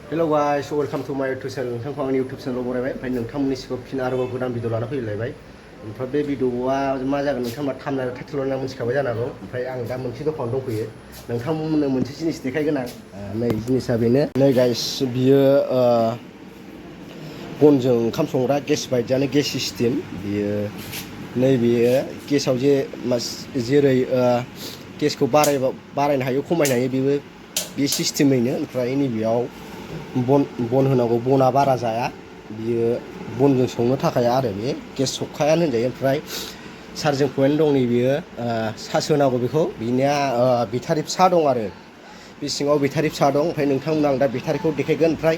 Hello guys, welcome to my YouTube channel. नोंथांखौ आंनि YouTube channel बरायबाय। ओमफ्राय नोंथांमोननि सिगाङाव फिन आरोबाव गोदान भिडिअ लाना फैलायबाय। ओमफ्राय बे भिडिअआ मा जागोन नोंथांमोना थाम्बनेल टाइटेल होनना मिथिखाबाय जानो हागौ। ओमफ्राय आं दा मोनसे दखानाव दंफैयो। नोंथांमोननो मोनसे जिनिस देखायगोन आं। नै जिनिसा बेनो। नै गाइस बियो बनजों ओंखाम संग्रा गेस बायदियानो गेस सिस्टेम। बियो नैबेयो गेसाव जेरै गेसखौ बारायनो हायो खमायनो हायो बेबो बे सिस्टेमैनो। ओमफ्राय नैबेयाव बन होनांगौ बना बारा जाया बियो बनजों संनो थाखाय आरो बे गेस सौखायानो होनजायो। ओमफ्राय चार्जिं पइन्ट दं नैबेयो चार्ज होनांगौ बेखौ बिनिया बेटारि फिसा दं आरो बे सिङाव बेटारि फिसा दं। ओमफ्राय नोंथांमोना आं दा बेटारिखौ देखायगोन। ओमफ्राय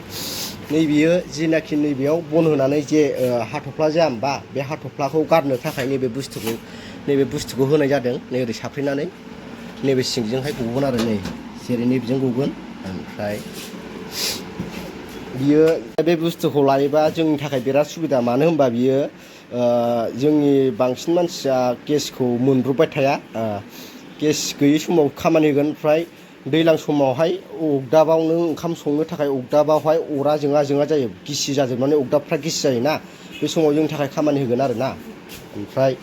नैबेयो जिनाखि नैबेयाव बन होनानै जे हाथफ्ला जाया होमबा बे हाथफ्लाखौ गारनो थाखाय नैबे बुस्थुखौ होनाय जादों। नै ओरै साफ्रेनानै नैबे सिंजोंहाय गगोन आरो नै जेरै नैबेजों गगोन। ओमफ्राय बियो बे बुस्थुखौ लायोबा जोंनि थाखाय बिराद सुबिदा। मानो होनबा बियो जोंनि बांसिन मानसिया गेसखौ मोनब्रबबाय थाया। गेस गैयै समाव खामानि होगोन। ओमफ्राय दैज्लां समावहाय अगदाबाव नों ओंखाम संनो थाखाय अगदाबावहाय अरा जोङा जायो गिसि जाजोबनानै अगदाबफ्रा गिसि जायोना बे समाव जोंनि थाखाय खामानि होगोन आरो ना। ओमफ्राय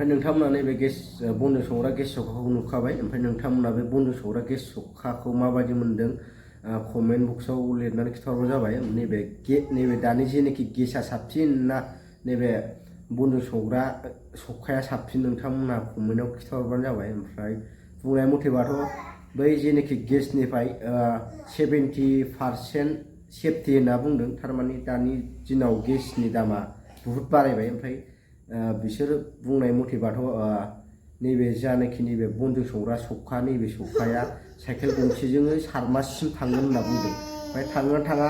नोंथांमोना नैबे गेस बनजों संग्रा गेस सौखाखौ नुखाबाय। ओमफ्राय नोंथांमोना बे बनजों संग्रा गेस सौखाखौ माबायदि मोन्दों कमेन्ट बक्सआव लिरनानै खिन्थाहरबानो जाबाय। नैबे दानि जेनाखि गेसआ साबसिन ना नैबे बनजों संग्रा सौखाया साबसिन नोंथांमोना कमेन्टआव खिन्थाहरबानो जाबाय। ओमफ्राय बुंनाय मथेबाथ' बै जेनाखि गेसनिफ्राय 70% सेफटि होनना बुंदों। थारमाने दानि दिनाव गेसनि दामा बुहुत बारायबाय। ओमफ्राय बिसोर बुंनाय मथेबाथ' नैबे जानाखि नैबे बनजों संग्रा सौखा नैबे सौखाया साइकेल गंसेजोंनो 4 माससिम थांगोन होनना बुंदों। ओमफ्राय थाङोना थाङा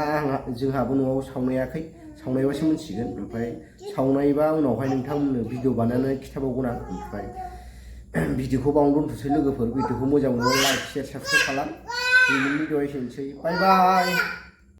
जोंहाबो न'आव सावनायाखै, सावनायबासो मिथिगोन। ओमफ्राय सावनायबा उनावहाय नोंथांमोननो भिडिअ बानायनानै खिन्थाबावगोन आं। ओमफ्राय भिडिअखौ बावनो दोनथ'सै लोगोफोर। भिडिअखौ मोजां मोनो लाइक शेयार साबसक्राइब खालाम। दिनैनि भिडिअआ एसेनोसै। बाय बाय।